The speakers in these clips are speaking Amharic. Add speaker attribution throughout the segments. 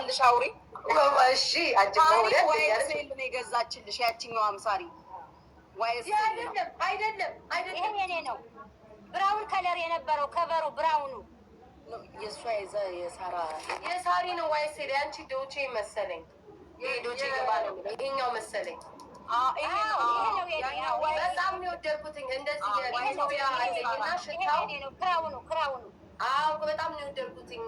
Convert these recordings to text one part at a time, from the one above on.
Speaker 1: ሳልሽ አውሪ።
Speaker 2: እሺ አንቺ
Speaker 1: ሳሪ
Speaker 2: መውደድ እያለች
Speaker 1: YSL ነው የገዛችልሽ። ያችኛዋም ሳሪ YSL ነው።
Speaker 2: አይደለም አይደለም
Speaker 3: ይሄ
Speaker 2: አይደለም።
Speaker 3: የኔ ነው። Brown color የነበረው ከቨሩ brown ኑ።
Speaker 1: የእሷ የሳራ።
Speaker 2: የሳሪ ነው YSL። የአንቺ Dolce መሰለኝ። ይሄ Dolce Gabbana ነው የሚለው፣ ይሄኛው መሰለኝ።
Speaker 1: ይሄ ነው።
Speaker 3: ይሄ ነው የኔ።
Speaker 1: ያኛው
Speaker 2: በጣም ነው የወደድኩትኝ። እንደዚህ የኢትዮጵያ አለኝና
Speaker 3: ይሄ
Speaker 2: ሽታው
Speaker 3: የኔ ነው። Crown ኑ crown ኑ።
Speaker 2: አዎ፣ በጣም ነው የወደድኩትኝ።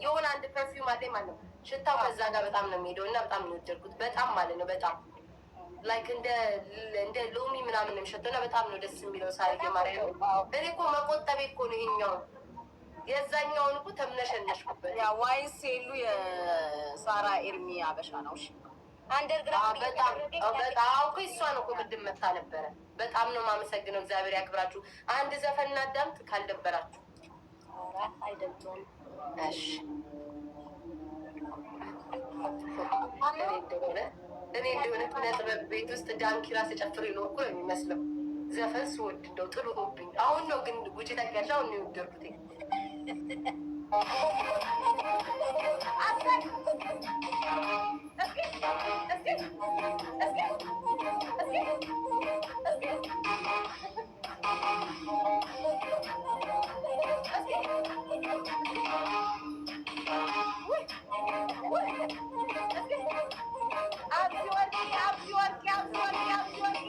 Speaker 2: የሆነ አንድ perfume አለኝ ማለት ነው። ሽታው ከዛ ጋር በጣም ነው የሚሄደው እና በጣም ነው የወደድኩት። በጣም ማለት ነው፣ በጣም like እንደ ሎሚ ምናምን ነው የሚሸተው እና በጣም ነው ደስ የሚለው። ሳሪ ማርያም፣ እኔ እኮ መቆጠቤ እኮ ነው ይሄኛውን፣ የዛኛውን እኮ ተምነሸነሽኩበት።
Speaker 1: ያ YSL ኡ የሳራ ኤርሚ አበሻ ነው። እሺ።
Speaker 3: Underground.
Speaker 2: በጣም በጣም እኮ እሷ ነው እኮ ቅድም መታ ነበረ። በጣም ነው የማመሰግነው። እግዚአብሔር ያክብራችሁ። አንድ ዘፈን እናዳምጥ ካልደበራችሁ።
Speaker 3: አይደለም።
Speaker 2: እሺ፣ እኔ እንደሆነ ኪነ ጥበብ ቤት ውስጥ ዳንኪራ ስጨፍር የኖርኩ ነው የሚመስለው። ዘፈን ስወድ እንደው ጥሎብኝ አሁን ነው ግን ጉጪ ታውቂያለሽ? አሁን ነው የወደድኩት።
Speaker 1: አብዚ ወርቂ፣ አብዚ ወርቂ፣ አብዚ ወርቂ፣ አብዚ ወርቂ።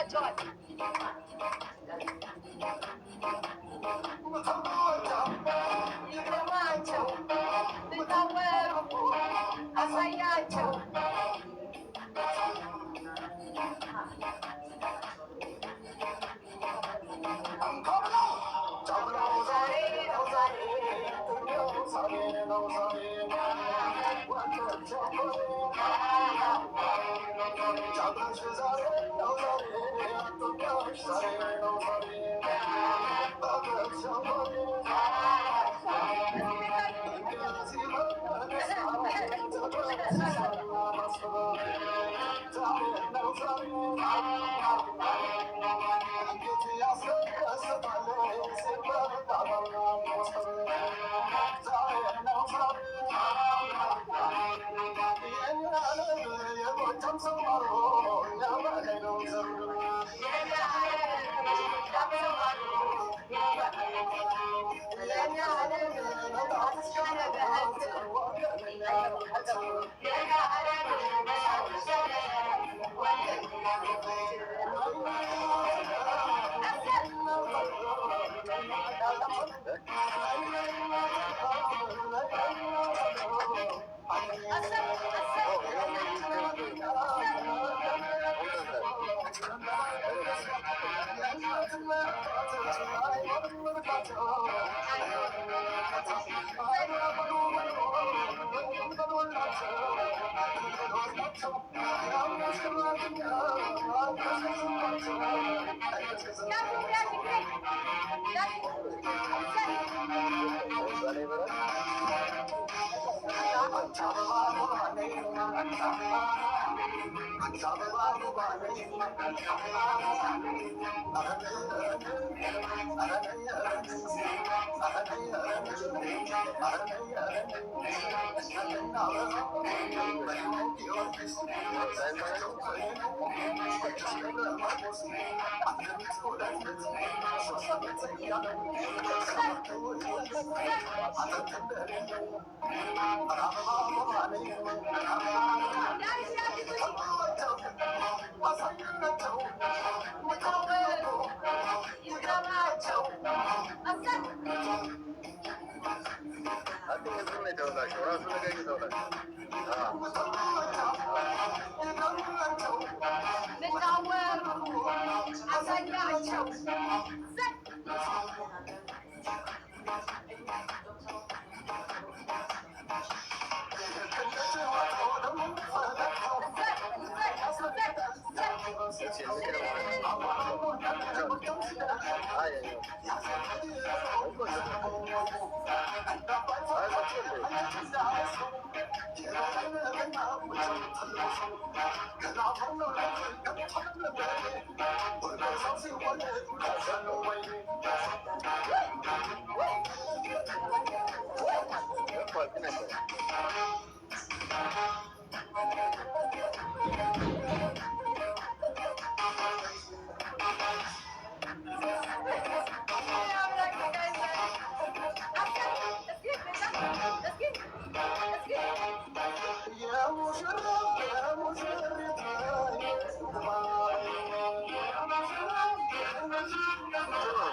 Speaker 1: አሳይቷቸዋል። አሳያቸው።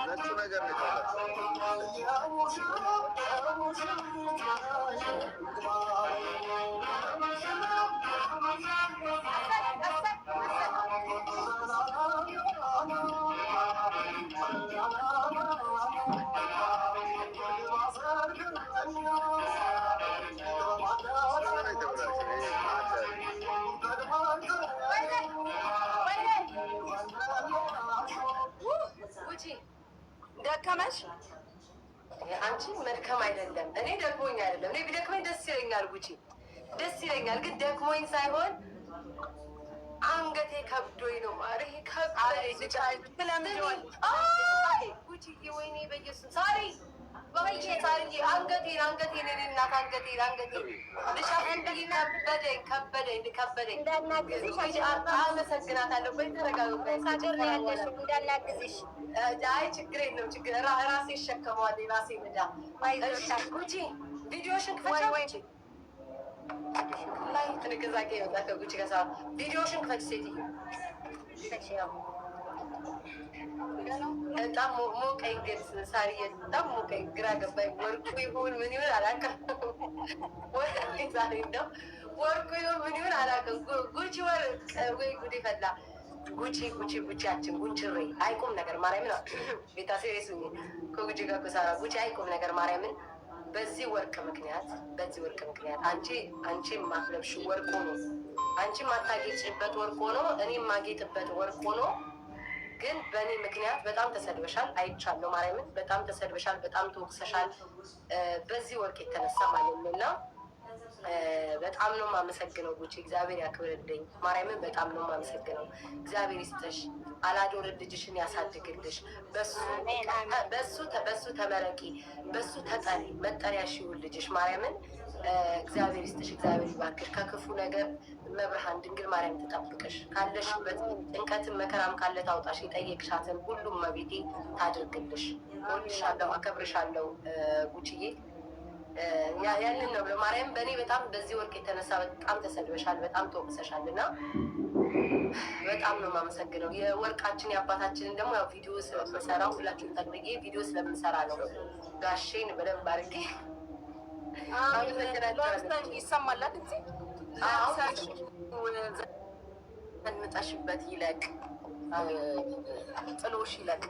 Speaker 4: ነጩ ነገር ነው የተበላሸው። እሱ ነው የተበላሸው። ይሄ መሀል ላይ
Speaker 2: ጉቺ
Speaker 1: ደከመሽ?
Speaker 2: አንቺ መድከም አይደለም። እኔ ደክሞኝ አይደለም። እኔ ቢደክመኝ ደስ ይለኛል፣ ጉቺ ደስ ይለኛል። ግን ደክሞኝ ሳይሆን አንገቴ ከብዶኝ ነው። ማሬ ከበደኝ። አይ ጉቺዬ፣ ወይኔ በኢየሱስ ሳሪ በበዬ ሳሪዬ፣ አንገቴን አንገቴን፣ የእኔ እናት አንገቴን አንገቴን ልሸፍንልኝ ከበደኝ፣ ከበደኝ፣ ከበደኝ።
Speaker 3: እንዳናግዝሽ።
Speaker 2: አመሰግናታለሁ። ቆይ ተረጋጉ። ቆይ
Speaker 3: ሀገር ነው ያለሽው፣ እንዳናግዝሽ።
Speaker 2: አይ ችግር የለውም። ችግር ራሴ ይሸከመዋል። ራሴ ምዳ።
Speaker 3: አይዞሽ።
Speaker 2: ጉቺ ቪዲዮሽን ክፈቻ። ጉቺ ላይ ጥንቅዛቄ ይወጣ ከጉቺ ከሳ ቪዲዮሽን ክፈች ሴትዮ። በጣም ሞቀኝ ግን ሳሪዬ፣ በጣም ሞቀኝ። ግራ ገባኝ። ወርቁ ይሁን ምን ይሁን አላውቅም። ወርቁ ዛሬ እንደው ወርቁ ይሁን ምን ይሁን አላውቅም። ጉቺ ወርቅ ወይ ጉዴ ፈላ። ጉቺ ጉቺ ጉቺያችን ጉንችሬ አይቁም ነገር ማርያምን ቤታ serious ከጉቺ ጋር ከሳራ ጉቺ አይቁም ነገር ማርያምን። በዚህ ወርቅ ምክንያት፣ በዚህ ወርቅ ምክንያት አንቺ የማትለብሺው ወርቅ ሆኖ፣ አንቺ የማታጌጭበት ወርቅ ሆኖ፣ እኔ የማጌጥበት ወርቅ ሆኖ ግን በእኔ ምክንያት በጣም ተሰድበሻል፣ አይቻለሁ። ማርያምን በጣም ተሰድበሻል፣ በጣም ተወቅሰሻል። በዚህ ወርቅ የተነሳ ማለት ነው እና በጣም ነው የማመሰግነው ጉቺ፣ እግዚአብሔር ያክብርልኝ። ማርያምን በጣም ነው የማመሰግነው። እግዚአብሔር ይስጥሽ፣ አላዶር ልጅሽን ያሳድግልሽ። በሱ ተመረቂ፣ በሱ ተጠሪ፣ መጠሪያሽ ይሁን ልጅሽ። ማርያምን እግዚአብሔር ይስጥሽ፣ እግዚአብሔር ይባርክሽ። ከክፉ ነገር መብርሃን ድንግል ማርያም ትጠብቅሽ። ካለሽበት ጭንቀትን መከራም ካለ ታውጣሽ። የጠየቅሻትን ሁሉም መቤቴ ታድርግልሽ። እወድሻለሁ፣ አከብርሻለሁ ጉቺዬ። ያንን ነው ብሎ ማርያም በእኔ በጣም በዚህ ወርቅ የተነሳ በጣም ተሰድበሻል፣ በጣም ተወቅሰሻል እና በጣም ነው የማመሰግነው። የወርቃችን የአባታችንን ደግሞ ያው ቪዲዮ ስለምሰራው ሁላችሁም ጠቅልዬ ቪዲዮ ስለምሰራ ነው ጋሼን በደንብ አድርጌ አመሰግናቸዋለሁ።
Speaker 1: ይሰማል ድምጼ? ዘንጠሽበት ይለቅ፣ ጥሎሽ ይለቅ።